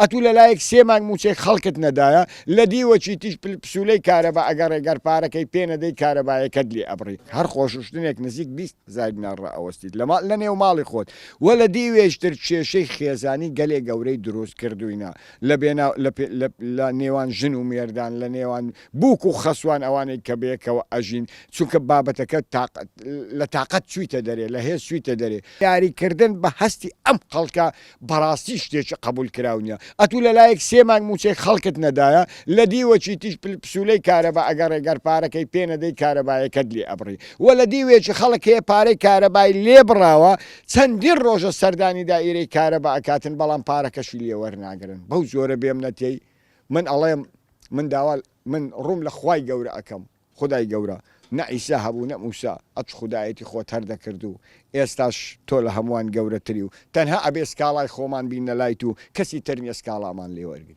ئەتوو لە لایەک سێ مانگ مووچەی خەڵکت نەدایە، لە دیوەکی تیش پسوولەی کارەبا ئەگەڕێ گەر پارەکەی پێ نەدەی کارەبایەکەت لێ ئەبڕی. هەر خۆشوشتنێک نزیک 20 هەزار دینار ڕائەوەستیت لە ماڵ لە نێو ماڵی خۆت وە لە دیوێش تر کێشەی خێزانی گەلێ گەورەی دروست کردووینە لە بێنا لە لە لە نێوان ژن و مێردان لە نێوان بووک و خەسوان ئەوانەی کە بەیەکەوە ئەژین چونکە بابەتەکە تاق لە تاقەت چوویتە دەرێ لە هێز چوویتە دەرێ. یاری کردن بە هەستی ئەم خەڵکە بەڕاستی شتێکی قەبول کراو نیە ئەتوو لەلایەک سێ مانگ موچەی خەڵکت نەدایە لە دیوەکی تیش پسولەی کارەبا ئەگەڕێ گەر پارەکەی پێ نەدەی کارەبایەکەت لێ ئەبڕی وە لە دیوێکی خەڵک هەیە پارەی کارەبای لێ بڕاوە چەندین ڕۆژە سەردانی دائیرەی کارەبا ئەکاتن بەڵام پارەکەشی لێ وەرناگرن بەو جۆرە بێمنەتیەی من ئەڵێم من داوا من ڕووم لە خوای گەورە ئەکەم خودای گەورە نە عیسا هەبوو نە موسا ئەتش خودایەتی خۆت هەر دەکرد و ئێستاش تۆ لە هەمووان گەورەتری و تەنها ئەبێ سکاڵای خۆمان بینە لایت و کەسی تر نیە سکاڵامان لێ وەرگری.